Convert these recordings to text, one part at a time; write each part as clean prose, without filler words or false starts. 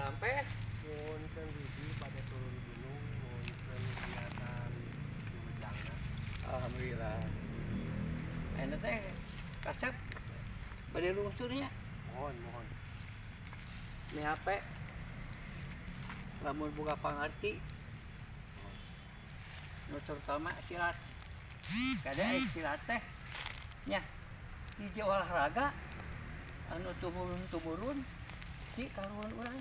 Rampes. Nuhunkeun bibi pada turun gunung, nuhunkeun kegiatan di Wejangna. Alhamdulillah. Ayeuna teh kasep bade lungsurnya. Mohon, mohon. Ini HP lamun boga pangarti nu terutama silat. Kade ai silat teh nya hiji olahraga anu tumurun-tumurun ti karuhun urang,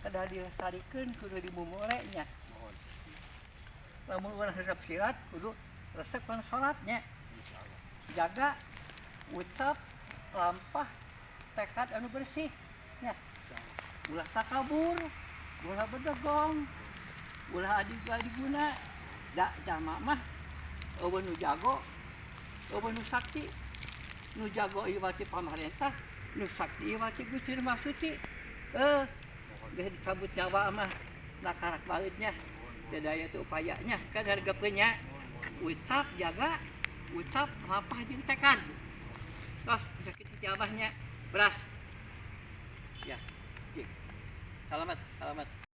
kedah dilestarikeun, kudu dimumule nya. Mohon. Lamun urang resep silat, kudu resep kana salatnya. Insyaallah. Jaga ucap, lampah, tekad anu bersih nya. Insyaallah. Ulah takabur, ulah bedegong, ulah adi adiguna. Da jama mah euweuh nu jago, euweuh nu sakti. Nu jago ieu ti pamarentah, nu sakti ieu ti Gusti Nu Maha Suci. Geus dicabut nyawa mah nakarak baeudnya, teu daya teu upayanya kan hareupeun nya. Ucap, jaga ucap, lampah jeung tekad. Tos sakitu ti abahnya. Beras ya. Salamat, salamat.